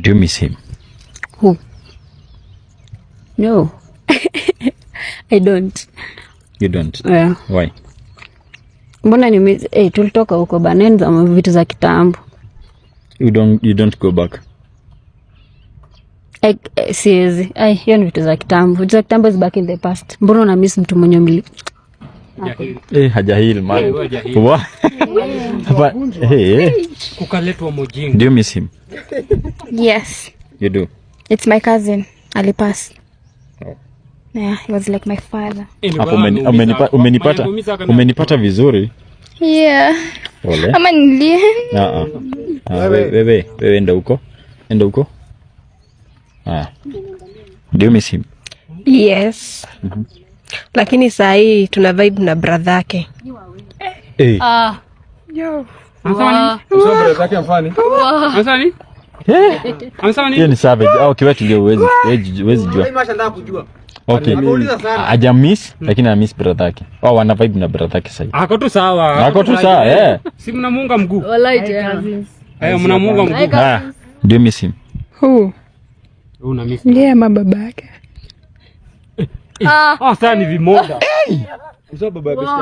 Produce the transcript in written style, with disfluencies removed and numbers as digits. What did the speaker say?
Do you miss him? Who? No. I don't. You don't? Yeah. Why? Mbona ni miss? Eh, tulitoka huko bana, za vitu za kitambo. You don't go back? Eh, eh, siwezi. Ai, hiyo ni vitu za kitambo. Vitu za kitambo is back in the past. Mbona una miss mtu mwenye mli Eh, hajaheal, man. Eh, hajaheal. Hapa, hey, hey. Kukaletwa mujinga. Do you miss him? Yes. You do? It's my cousin. Alipass. Oh. Yeah, he was like my father. Hapo umenipata vizuri. Yeah. Pole. Ama nilie. Ah, ah. Ah, wewe enda huko. Enda huko. Ah. Do you miss him? Yes. Lakini saa hii tuna vibe na brother yake. Eh. Ah. Amesema Eh. Amesema Hiyo ni savage. Ah, okay, wewe tulia, huwezi jua. Okay. Haja miss, lakini ana miss brother yake. Oh, wana vibe na brother yake sasa. Ako tu sawa. Ako tu sawa, eh. Si mnamuunga mguu. Walai tena. Eh, mnamuunga mguu. Ah. Do you miss him? Who? Una miss. Ndiye ama baba yake? Ah, sasa ni vimoda.